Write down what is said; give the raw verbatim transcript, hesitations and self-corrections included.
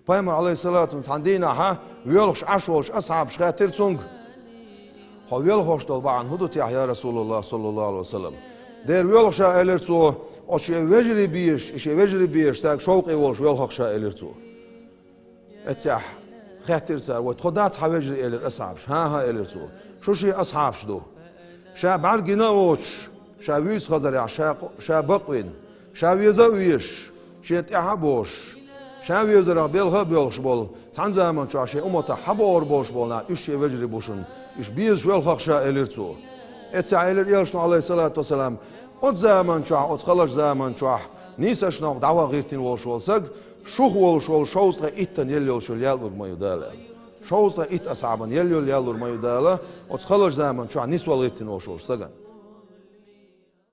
Пайхамар, алейхиссалату, цхьан дийнахьа воьлхуш Ӏаш волчу асхьабаша хаьттира цуьнга: «Хьо воьлхуш долу бахьана хӀун ду техьа, я Расулаллах, саллаллаху алейхи ва саллам?» «Дера воьлхуш», — элира цо, — «оцу шен вежарий безаш, и шен вежарий безаш стаг шовкъе волуш воьлхуш», — элира цо. Эццехь хаьттира цара: «Вай, тхо дац хьан вежарий?» — элира асхьабаша. «ХӀан-хӀа», — элира цо. «Шу шен асхьабаш ду. Ша бӀаьргина а воцуш, ша вуьйцу хазарехь, ша, ша бакъвина, ша веза а везаш, шена тӀаьхьа а бозуш, ша везарах белха а боьлхуш болу, цхьана заман чохь шен умматах хьан богӀур болуш болу нах, уьш шен вежарий бу шуна, уьш безаш воьлхуш», — элира цо. Эццехь элира элчано, алейхиссалату вассалам: «Оцу заман чохь, оцу халачу заман чохь нийсачу новкъа дӀаваха гӀиртина волуш волу стаг, шух волуш волу шовзткъе иттан елла йолчул ял лур ма ю Дала». Шовзткъе итт асхьабан елла йолу ял лур ма ю Дала оцу халачу заман чохь нисвала гӀиртина волуш волчу стагана.